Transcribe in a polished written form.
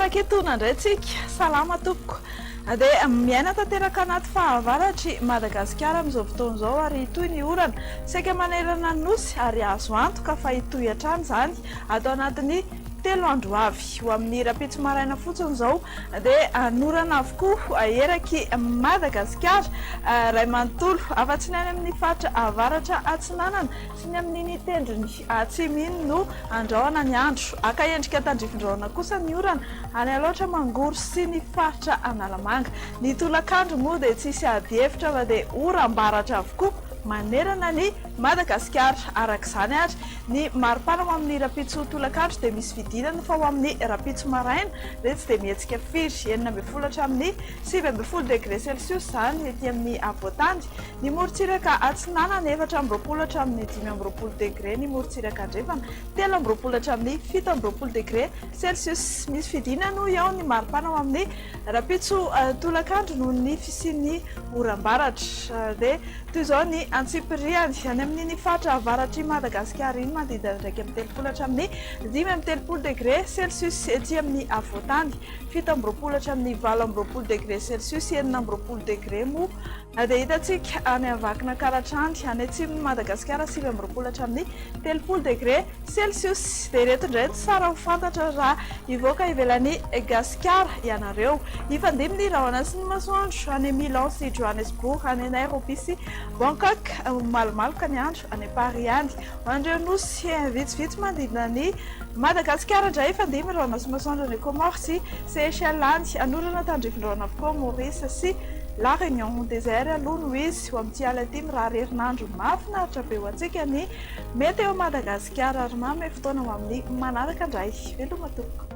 Arak'itony indray tsika. Salama tompoko. Dia miaina tanteraka anaty fahavaratra i Madagasikara amin'izao fotoana izao ary hitohy ny orana saika manerana ny Nosy ary azo antoka fa hitohy hatrany izany ato anatin'ny 3 andro ho avy. Ho amin'ny rahampitso maraina fotsiny izao dia hanorana avokoa erak'i Madagasikara iray manontolo afa-tsy ny any amin'ny faritra avaratra atsinanana sy ny amin'iny tendrony atsimo iny no andrahona ny andro. Haka endrika tandrifin-drahona kosa ny orana any Alaotra Mangoro sy ny faritra Analamanga. Ny tolakandro moa dia tsy hisy adihevitra fa dia oram-baratra avokoa manerana an'i Madagasikara. Araka izany ary, ny maripana ho amin'ny rahampitso tolakandro dia misy fidinana fa ho amin'ny rahampitso maraina dia tsy dia mihetsika firy, 16 hatramin'ny 19 degre celsius izany ety amin'ny afovoan-tany. Ny morontsiraka atsinanana, 24 hatramin'ny 25 degre, ny morontsiraka andrefana, 23 hatramin'ny 27 degre celsius. Misy fidinana hoy aho ny maripana ho amin'ny rahampitso tolakandro noho ny fisian'ny oram-baratra. Dia toy izao ny antsipiriany, any amin'iny faritra avaratr'i Madagasikara iny, manodidina ny 31 hatramin'ny 35 degre celsius, ety amin'ny afovoan-tany, 27 hatramin'ny 28 degre celsius, 26 degre moa. Dia hitantsika any Vakinankaratra any, any atsimon'i Madagasikara, 29 hatramin'ny 30 degre celsius. Dia ireto indray no tsara ho fantatra raha hivoaka ivelan'i Gasikara ianareo. Hifandimby ny rahona sy ny masoandro any Milan sy Johannesburg, any Nairobi sy Bangkok. Ho malomaloka ny andro any Paris any. Ho an'ireo nosy vitsivitsy manodidina an'i Madagasikara indray, hifandimby ny rahona sy masoandro any Comores sy Seychelles any. Hanorana tandrifin-drahona avokoa Maurice sy La Réunion. Désert aloha no izy ho amin'ity alina ity. Mirary herinandro mahafinaritra be ho antsika ny Météo Madagasikara ary manome fotoana ho amin'ny manaraka indray. Veloma tompoko.